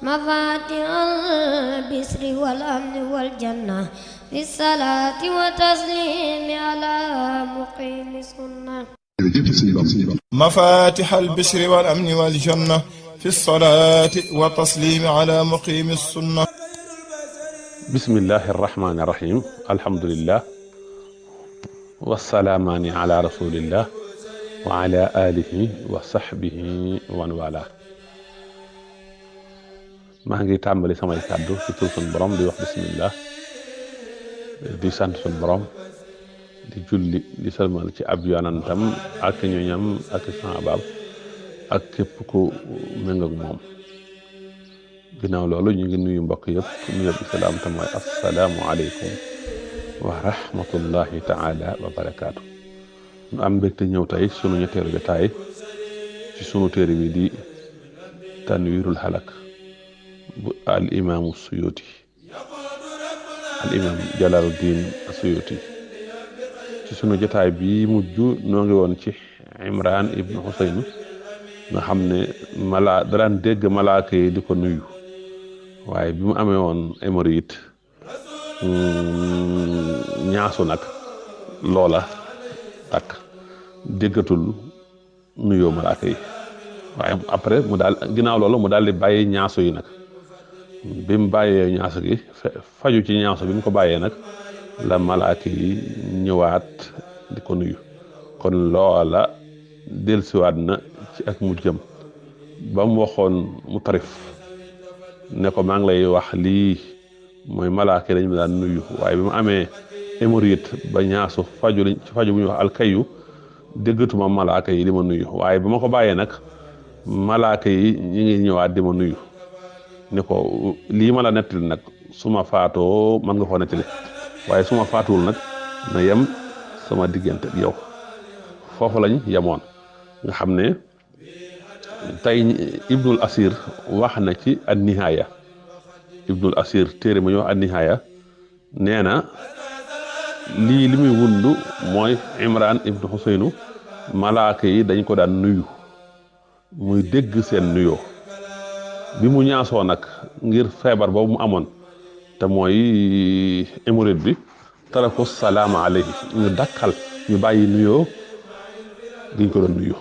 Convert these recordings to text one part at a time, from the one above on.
مفاتيح البسر والأمن والجنة في الصلاة وتسليم على مقيم السنة. مفاتيح البشر والأمن والجنة في الصلاة وتسليم على مقيم السنة. بسم الله الرحمن الرحيم. الحمد لله والسلامان على رسول الله وعلى آله وصحبه ومن والاه. maa ngi tàmbali samay kàddu ci tur sun borom di wax bismillah, di sant sun borom, di julli di salmal ci ab yonantam ak ñoñam ak sahabaam ak képp ku méngoog moom. ginnaaw loolu ñu ngi nuyu mbokk yëpp nuyu bi salaam te mooy assalaamu aleykum wa rahmatullahi taala wa barakaatu. ñu am mbégte ñëw tey sunu ñetteelu jotaay ci sunu téere bi di tanwiirul halak bu al imaamu suyuti al imaam jalaaluddin suyuti. ci sunu jotaay bi mujj noo ngi woon ci imran ibnu husayn nga xam ne daraan dégg malaaka yi di ko nuyu, waaye bi mu amee woon hémorroïde ñaasu nag loola takk déggatul nuyoo malaaka yi, waaye après ginnaaw loolu mu daal di bàyyi ñaasu yi nag. bi mu bàyyee ñaasu gi faju ci ñaasu bi mu ko bàyyee nag la malaaka yi ñëwaat di ko nuyu. kon loola dellusiwaat na ci ak mu jëm ba mu waxoon mu tarif ne ko maa ngi lay wax lii mooy malaaka yi dañ ma daan nuyu, waaye bi mu amee hémorroïde ba ñaasu faju bu ñuy wax alkayu déggatuma malaaka yi di ma nuyu, waaye bi ma ko bàyyee nag malaaka yi ñi ngi ñëwaat di ma nuyu. ne ko lii ma la nettali nag su ma faatoo mën nga koo nettali, waaye su ma faatuwul nag na yem sama diggante ak yow. foofu lañ yemoon nga xam ne tey ibnul asir wax na ci an nihaaya. ibnul asir téere ma ñu wax an nihaaya nee na lii li muy wundu mooy imran ibnu husaynu malaaka yi dañ ko daan nuyu muy dégg seen nuyoo. bi mu ñaasoo nag ngir feebar boobu mu amoon te mooy hémorroïde bi taraku salaama alayhi, ñu dakkal ñu bàyyi nuyoo giñ ko doon nuyu.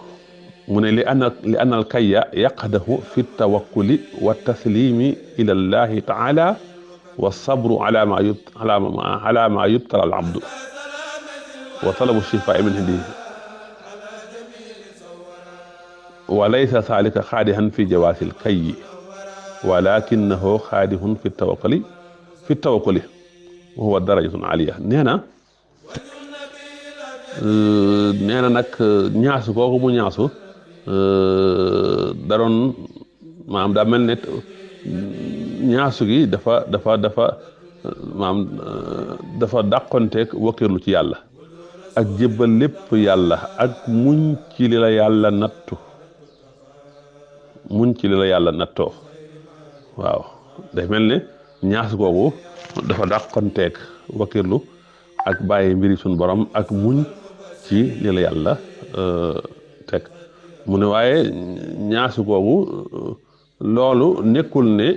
mu ne li anna al kayya yaqdahu fi tawakkuli wa taslimi ila llahi taala wa sabru ala ma yubtala al abdu wa talabu shifaa min indihi wa laysa zalika xaadihan fi jawaasi al kayyi walakinahu xaadihun fi tawakkuli wa huwa darajatun aliya. nee na nag ñaasu kooku mu ñaasu daroon maanaam daa mel ne ñaasu gi dafa dàqonteeg wakkeerlu ci yàlla ak jébbal lépp yàlla ak muñ ci li la yàlla nattoo. waaw day mel ne ñaas googu dafa dàqonteeg wakirlu ak bàyyi mbiri suñ borom ak muñ ci li la yàlla teg. mu ne waaye ñaasu googu loolu nekkul ne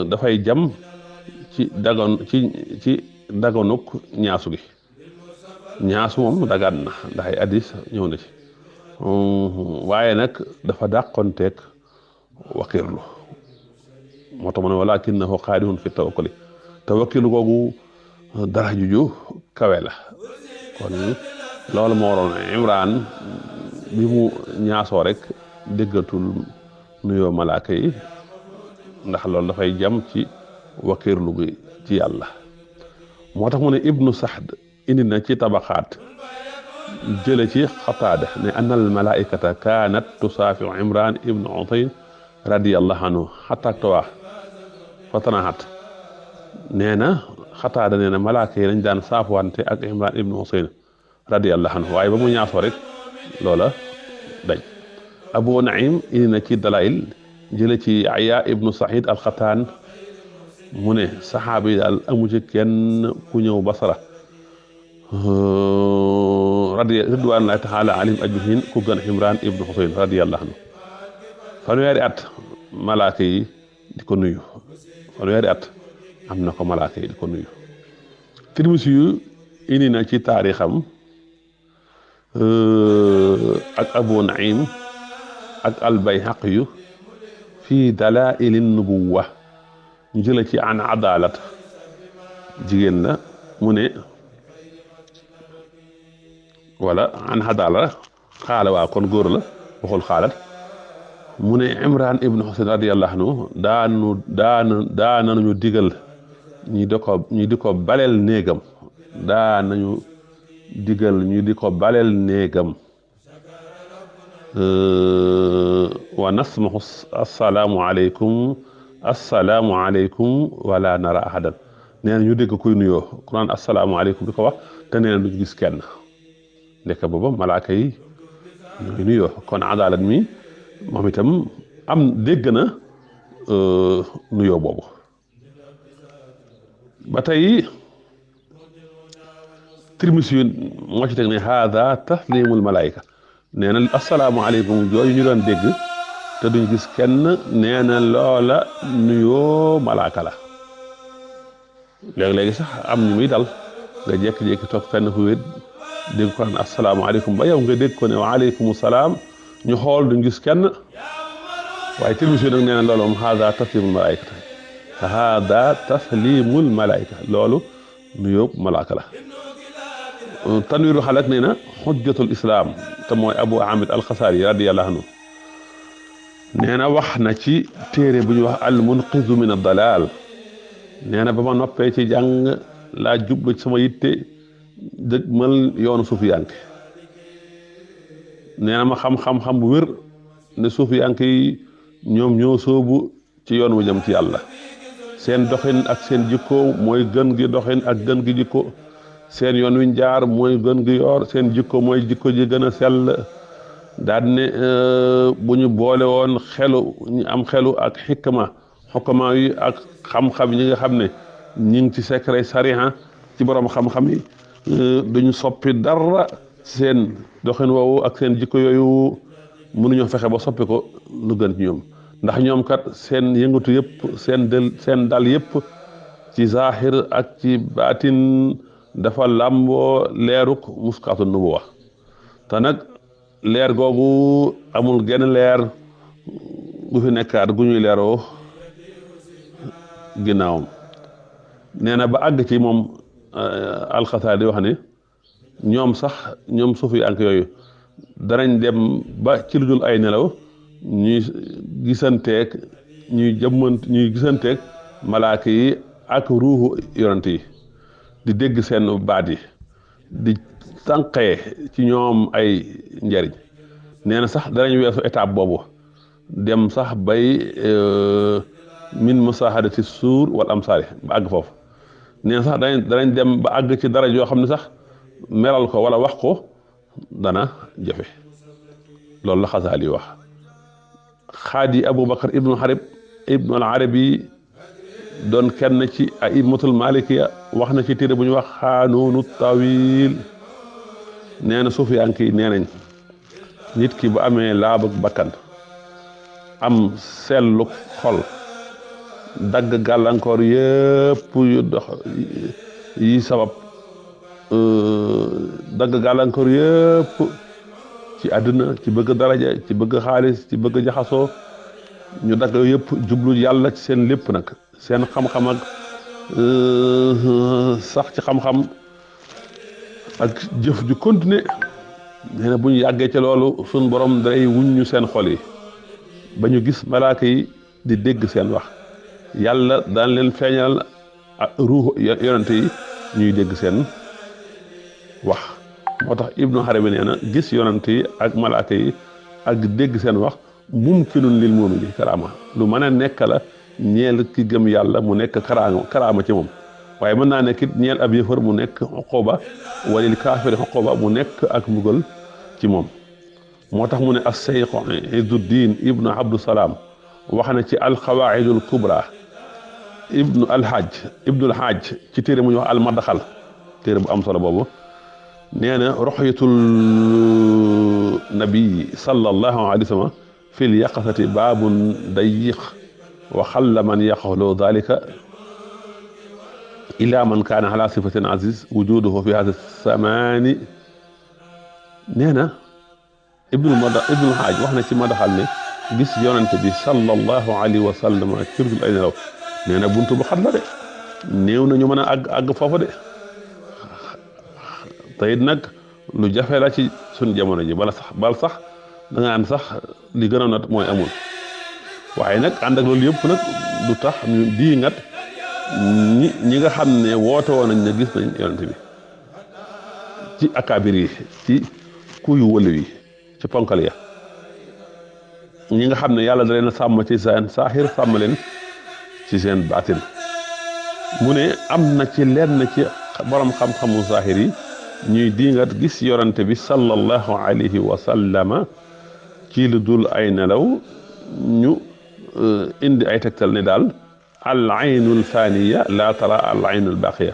dafay jam ci daganuk ñaasu gi. ñaasu moom dagaan na ndax ay addis ñëw na ci, waaye nag dafa dàqonteeg wakirlu. moo tax mu ne walakinahu xaadihun fi tawakkuli googu dara ju kawe la. kon loolu moo waroon imran bi mu ñaasoo rek déggatul nuyoo malaaka yi ndax loolu dafay jam ci wakkirlu gi ci yàlla. moo tax mu ne ibnu saxd indi na ci tabaxaat jële ci xataada ne anna al malaikata kaanat tusaafiu imran ibnu husayn radiyallahu anhu xataa tawaa fatanahat. nee na xataada nee na malaaka yi dañ daan saafuwante ak imran ibnu husayn radiyallahu anhu, waaye ba mu ñaasoo rek loola dañ. abu naim indi na ci dalail jële ci aya ibnu said alxataan mu ne saxaaba yi daal amu ci kenn ku ñëw basara ridwanullahi taala alayhim ajmahin ku gën imran ibnu husayn radiyallahu anhu. fanweeri at malaaka yi di ko nuyu fanweeri at am na ko malaaka yi di ko nuyu. Tirmisi yu indi na ci taarixam ak Abu Naim ak al-Bayhaqi yu fii dalaa'il an-nubuwwa ñu jële ci an adalat jigéen la mu ne wala an adala xaala waa kon góor la waxul xaalat mu ne Imran ibn Husayn radiyallahu anhu daanañu digal ñi di ko baleel néegam daanañu digal ñu di ko baleel néegam wa nasmahu assalaamu aleykum wala nara ahadan nee na ñu dégg kuy nuyoo ku naan assalaamu aleykum di ko wax te nee na duñu gis kenn ndekk booba malaaka yi ñooy nuyoo kon adalat mi moom itam am dégg na nuyoo boobu ba tey Tirmisi moo ci teg ne haada taslimul malaayika nee na asalaamaaleykum jooju ñu doon dégg te duñ gis kenn nee na loola nuyoo malaaka la léegi-léegi sax am ñu muy dal nga jékki-jékki toog fenn fu wét dégg ko naan asalaamaaleykum ba yow nga dégg ko ne waaleykum salaam ñu xool duñ gis kenn waaye Tirmisi nag nee na loolu moom haada taslimul malaayika haada taslimul malaayika loolu nuyoo malaaka la. Tanwiirul Halaq nee na xujjatul islam te mooy Abu Amid al-Xasaali radiyallahu anhu nee na wax na ci téere bu ñuy wax al-munqizu min ad-dalaal nee na ba ma noppee ci jàng laa jublu ci sama yitte dëgmal yoonu suufiyanke nee na ma xam-xam bu wér ne suufiyanke yi ñoom ñoo soobu ci yoon wu jëm ci yàlla seen doxin ak seen jikko mooy gën gi doxin ak gën gi jikko seen yoon wiñ jaar mooy gën gi yoor seen jikko mooy jikko ji gën a sell daal ne bu ñu boole woon xelu ñu am xelu ak xikma xukama yi ak xam-xam ñi nga xam ne ñi ngi ci secret sariha ci borom xam-xam yi duñu soppi dara seen doxin woowu ak seen jikko yooyu mënuñoo fexe ba soppi ko lu gën ci ñoom ndax ñoom kat seen yëngatu yëpp seen dal yëpp ci zahir ak ci baatin dafa làmboo leeruk muskaatu nubuwa te nag leer googu amul genn leer gu fi nekkaat gu ñuy leeroo ginnaawam nee na ba àgg ci moom alxasaali di wax ne ñoom suufi ank yooyu danañ dem ba ci lu dul ay nelaw ñuy gisanteeg malaaka yi ak ruuxu yonent yi di dégg seen baat yi di tànqee ci ñoom ay njariñ nee na sax danañ weesu étape boobu dem sax bay min musahadati suur wal amsaari ba àgg foofu nee na sax danañ dem ba àgg ci dara yoo xam ne sax melal ko wala wax ko dana jafe loolu la Xasaali wax xaadi Aboubacar ibnu Harib ibnu al Arabi doon kenn ci aimatul malikiya wax na ci téere bu ñu wax xaanoonu tawil nee na suufiyanke yi nee nañ nit ki bu amee laabug bakkan am sellu xol dagg gàllankoor yëpp yu dox yi sabab dagg gàllankoor yëpp ci àdduna ci bëgg daraja ci bëgg xaalis ci bëgg jaxasoo ñu dagg yëpp jublu yàlla ci seen lépp nag seen xam-xam ak sax ci xam-xam ak jëf ju continuer nee na bu ñu yàggee ci loolu suñ borom day wuññu seen xol yi ba ñu gis malaaka yi di dégg seen wax yàlla daan leen feeñal ruux yonente yi ñuy dégg seen wax moo tax Ibnu Arabi nee na gis yonente yi ak malaaka yi ak dégg seen wax mumkinun lil mu'mini karaama lu mën a nekk la ñeel ki gëm yàlla mu nekk karaama ci moom waaye mën naa nekk it ñeel ab yëfar mu nekk xoqoba walil kaafiri xoqoba mu nekk ak mbugal ci moom moo tax mu ne as-Sayx Izzuddin ibnu Abdusalaam wax na ci alqawaidul kubra ibnu alhaj ci téere mu ñu wax almadaxal téere bu am solo boobu nee na ruxyatul nabii sallallahu alayhi wa sallam fi lyaqasati baabun dayiq wa xalla man yaqulu dalika ila man kaana ala sifatin aziz wujuduhu fi hada samaani. nee na ibnul xaaj wax na ci madaxal ne gis yonante bi sallallahu alayhi wa sallam ci dul ay nelaw nee na buntu bu xat la de néew na ñu mën a àgg foofu de te it nag lu jafe la ci suñ jamono ji bal sax da nga naan sax li gën a not mooy amul waaye nag ànd ak loolu yëpp nag du tax ñu di ngat ñi nga xam ne woote woon nañ ne gis nañ yonante bi ci akaabir yi ci kuyu wëlu yi ci ponkal ya ñi nga xam ne yàlla da leen sàmm ci seen saaxir sàmm leen ci seen baatin mu ne am na ci lenn ci borom xam-xamu saaxir yi ñuy dingat gis yorante bi sallallahu alayhi wa sallama ci lu dul ay nelaw ñu indi ay tegtal ne daal al aynul faniya la tara al aynul baqiya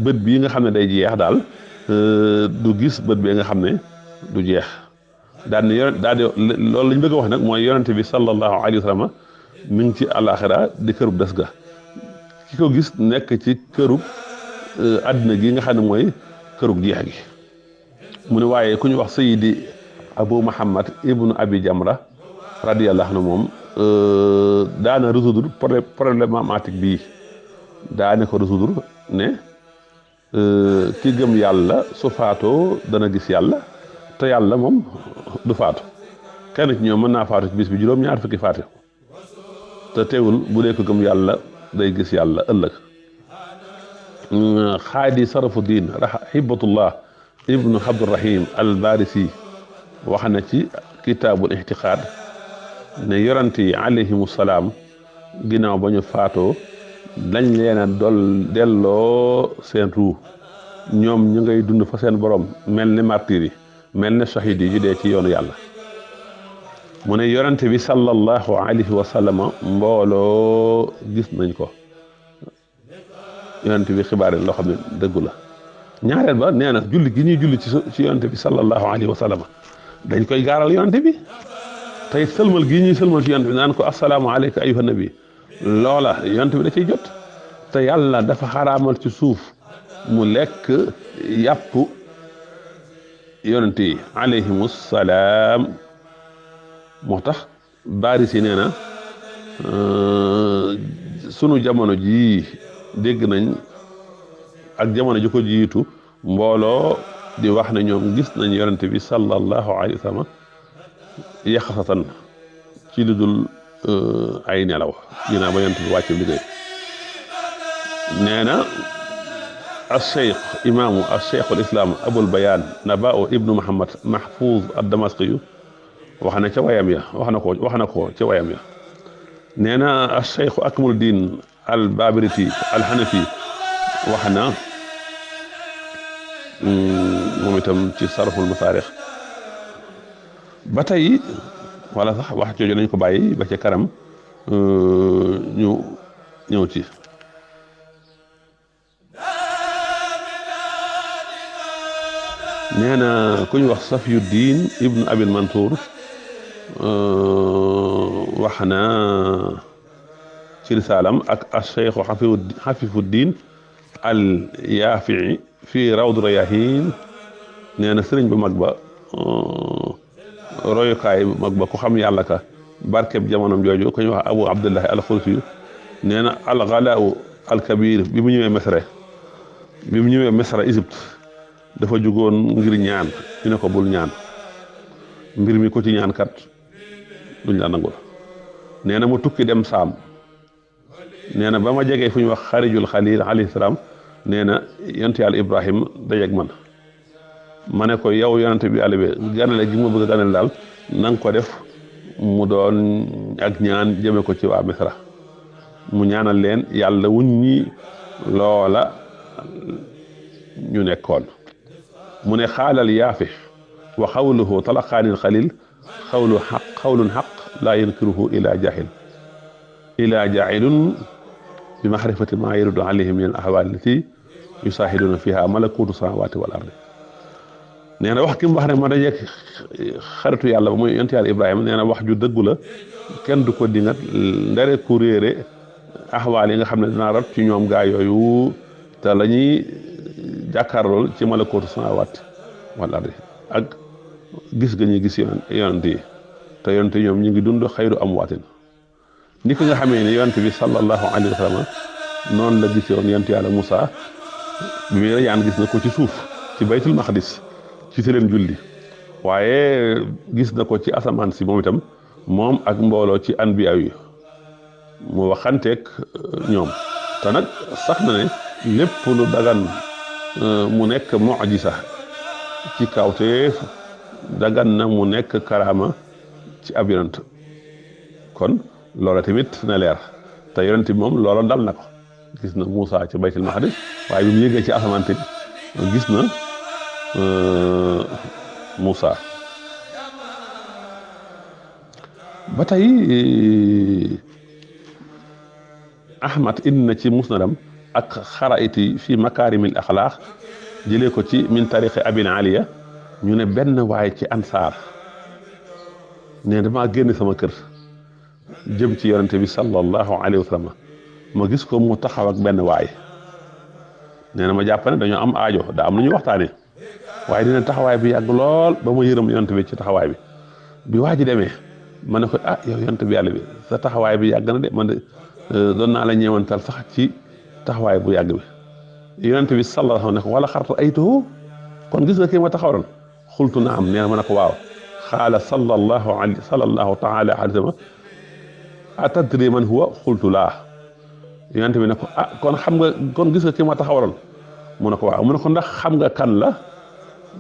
bët bii nga xam ne day jeex daal du gis bët bi nga xam ne du jeex daal ne loolu lañ bëgg a wax nag mooy yonente bi sallallahu alayhi wa sallam mi ngi ci àlaxira di kërub des ga ki ko gis nekk ci kërub àddina gi nga xam ne mooy kërub jeex gi mu ne waaye ku ñu wax sayidi abu muhammad ibnu abi jamra radiyallahu anhu moom daana résoudre problématique bii daane ko résoudre ne ki gëm yàlla su faatoo dana gis yàlla te yàlla moom du faatu kenn ci ñoom mën naa faatu ci bis bi juróom-ñaar fukki faatu te teewul bu dee ko gëm yàlla day gis yàlla ëllëg. xaadi sarafuddin hibatullah ibnu abdurrahim al barisi wax na ci kitaabul ixtiqaad ne yorante yi alayhimu salaam ginnaaw ba ñu faatoo dañ leen a delloo seen ruu ñoom ñu ngay dund fa seen borom mel ni martyr yi mel ne shahid yi ju dee ci yoonu yàlla. mu ne yorante bi sallallahu alayhi wa sallam mbooloo gis nañ ko yorante bi xibaar loo xam ne dëggu la. ñaareel ba nee na julli gi ñuy julli ci yorante bi sallallahu alayhi wa sallam dañ koy gaaral yorante bi tey sëlmal gii ñuy sëlmal ci yorante bi naan ko assalaamu alayka ayyuhan nabi loola yorante bi da ciy jot te yàlla dafa xaraamal ci suuf mu lekk yàpp yonente yi alayhimu salaam moo tax baari si nee na sunu jamono jii dégg nañ ak jamono ji ko jiitu mbooloo di wax ne ñoom gis nañ yonente bi sallallahu alayhi wa sallam yaxasatan ci lu dul ay nelaw ginnaaw ba yonente bi wàccu liggéey nee na الشيخ إمام الشيخ الإسلام أبو البيان نباء ابن محمد محفوظ الدمشقي وحنا كوايام يا وحنا كوايام يا نينا الشيخ أكمل الدين البابرتي الحنفي وحنا مومتام ci صرف المصاريخ batay wala sax wax jooju nañ ko bàyyi ba ci karam ñu ñëw ci nee na ku ñu wax Safiyuddin ibnu Abil Mansour wax na ci risaalam ak Cheikh Xafifuddin al Yaafi'i fii Rawdu Rayaahiin nee na sëriñ bu mag ba royukaay bu mag ba ku xam yàlla ka barkeb jamonom jooju ku ñu wax Abu Abdullahi al Xursi nee na al Ghalaa al Kabir bi mu ñëwee Misra Égypte dafa jugoon ngir ñaan ñu ne ko bul ñaan mbir mi ko ci ñaan kat duñ la nangul nee na mu tukki dem saam nee na ba ma jegee fu ñu wax xarijul xalil alayhi salaam nee na yonent yàlla Ibrahim dajeeg man ma ne ko yow yonent bi yàlla bi ganale gi ma bëgg a ganale daal na nga ko def mu doon ak ñaan jëme ko ci waa Misra mu ñaanal leen yàlla wuñ ñi loola ñu nekkoon mu ne xaalal yaafi wa xawluhu talaqaanil xalil xawlun xaq laa yankiruhu ila jaahilun bi maxrifati maa yaridu alayhim min al ahwaal allati yusaahiduuna fiha malakuutu samaawaati wal ardi nee na wax ki mu wax ne ma dajeeg xaritu yàlla ba muy yonent yàlla Ibrahima nee na wax ju dëggu la kenn du ko dingat ndare ku réere axwaal yi nga xam ne dinaa rat ci ñoom gaa yooyu te la ñuy jàkkaarlool ci malakootu samaawaat wal ardi ak gis ga ñuy gis yonent yi te yonent ñoom ñu ngi dund xayru amwaatin ni ki nga xamee ne yonent bi sallallahu alayhi wa sallam noonu la gisee woon yonent yàlla Moussa bi muy rayaan gis na ko ci suuf ci baytul maqdis ci si leen julli waaye gis na ko ci asamaan si moom itam moom ak mbooloo ci anbiya yi mu waxanteeg ñoom te nag sax na ne lépp lu dagan mu nekk mu'jiza ci kawteef dagan na mu nekk karaama ci ab yonent kon loola tamit na leer te yonent bi moom loola dal na ko gis na Moussa ci baytul maqdis waaye bi mu yéegee ci asamaan tamit gis na Moussa ba tey Ahmad indi na ci musnadam ak xaraiti fi makarimil axlaaq jëlee ko ci min tariqi abin aliya ñu ne benn waay ci ansaar ne damaa génn sama kër jëm ci yonente bi sallallahu alayhi wa sallam ma gis ko mu taxaw ak benn waay nee na ma jàpp ne dañoo am aajo daa am lu ñuy waxtaane waaye dina taxawaay bi yàgg lool ba ma yërëm yonente bi ci taxawaay bi waa ji demee ma ne ko yow yonente bi yàlla bi sa taxawaay bi yàgg na de man de doon naa la ñeewantal sax ci taxawaay bu yàgg bi yonente bi sallallahu alayhi wa sallam ne ko wala xartu aytuhu kon gis nga kii ma taxawaroon xultu na am nee na ma ne ko waaw xaala sallallahu taala alayhi wa sallam atadri man huwa xultu laa yonente bi ne ko kon xam nga kon gis nga kii ma taxawaroon mu ne ko waaw mu ne ko ndax xam nga kan la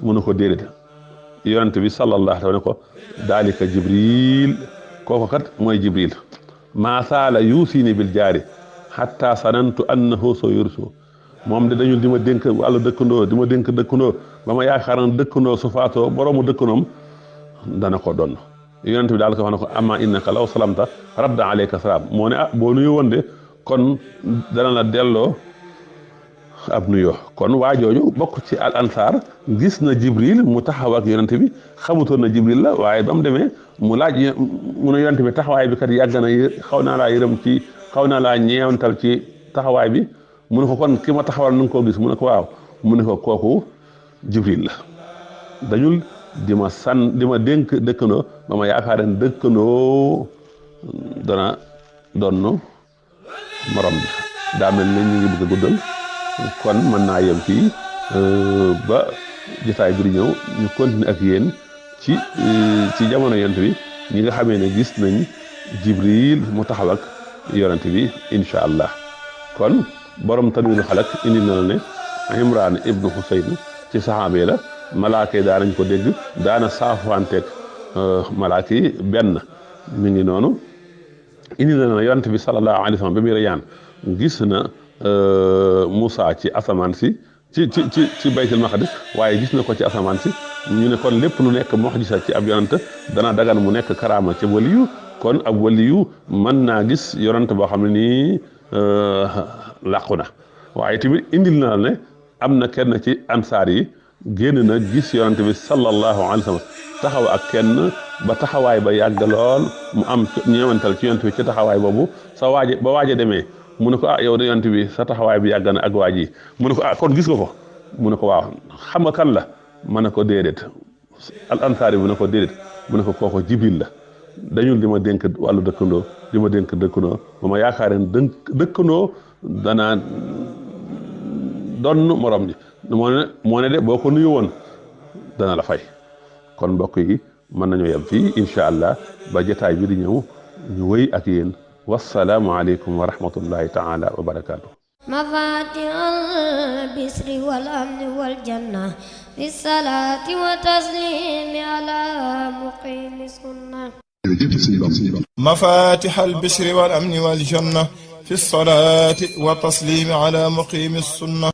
mu ne ko déedéet yonente bi sallallahu alayhi wa sallam ne ko daalika jibril kooku kat mooy jibril maa saala yuusini bil jaari xatta sanantu annahu soo yursu moom de dañu di ma dénk wàllu dëkkandoo di ma dénk dëkkandoo ba ma yaakaar na dëkkandoo su faatoo boroomu dëkkandoom dana ko donn yonent bi daal ko wax ne ko amma innaka law salamta radda alayka salaam moo ne boo nuyu woon de kon dana la delloo ab nuyoo kon waa jooju bokk ci al ansar gis na jibril mu taxaw ak yonent bi xamutoon na jibril la waaye ba mu demee mu laaj mu ne yonent bi taxawaay bi kat yàgg na xaw naa laa yërëm ci xaw naa laa ñeewantal ci taxawaay bi mu ne ko kon ki ma taxawal nu nga koo gis mu ne ko waaw mu ne ko kooku jibril la dañul di ma dénk dëkkandoo ba ma yaakaar ne dëkkandoo dana donn morom bi daa mel ne ñu ngi bëgg a guddal kon mën naa yem fii ba jotaay bi di ñëw ñu continuer ak yéen ci jamono yonent bi ñi nga xamee ne gis nañ jibril mu taxaw ak yonent bi incha allah kon borom tanwiirul xalaq indi na la ne Imraan ibnu Husayn ci saxaaba yi la malaaka yi daanañ ko dégg daana saafanteeg malaaka yi benn mi ngi noonu indi na la yonent bi sallallahu alayhi wa sallam ba muy rayaan gis na Moussa ci asamaan si ci baytul maqdis waaye gis na ko ci asamaan si ñu ne kon lépp lu nekk mu'jiza ci ab yonent dana dagan mu nekk karaama ci waliyu kon ab waliyu mën naa gis yonent boo xam ne nii làqu na waaye tamit indil na ne am na kenn ci ansaar yi génn na gis yonent bi sallallahu alayhi wa sallam taxaw ak kenn ba taxawaay ba yàgg lool mu am ñeewantal ci yonent bi ci taxawaay boobu ba waaje demee mu ne ko yow de yonent bi sa taxawaay bi yàgg na ak waa ji mu ne ko kon gis nga ko mu ne ko waaw xam nga kan la ma ne ko déedéet al ansaar yi mu ne ko déedéet mu ne ko kooko jibril la dañul di ma dénk wàllu dëkkandoo di ma dénk dëkkandoo ba ma yaakaar ne dëkkandoo danaa donn morom ji moo ne de boo ko nuyu woon dana la fay kon mbokk yi mën nañoo yem fii incha allah ba jotaay bi di ñëw ñu wéy ak yéen wassalaamu aleykum wa rahmatullahi taala wa barakaatu. mafatihal bisri wal amni wal janna fi salaati wa taslimi ala muqimi sunna. mafatihal bisri wal amni wal janna fi salaati wa taslimi ala muqimi sunna.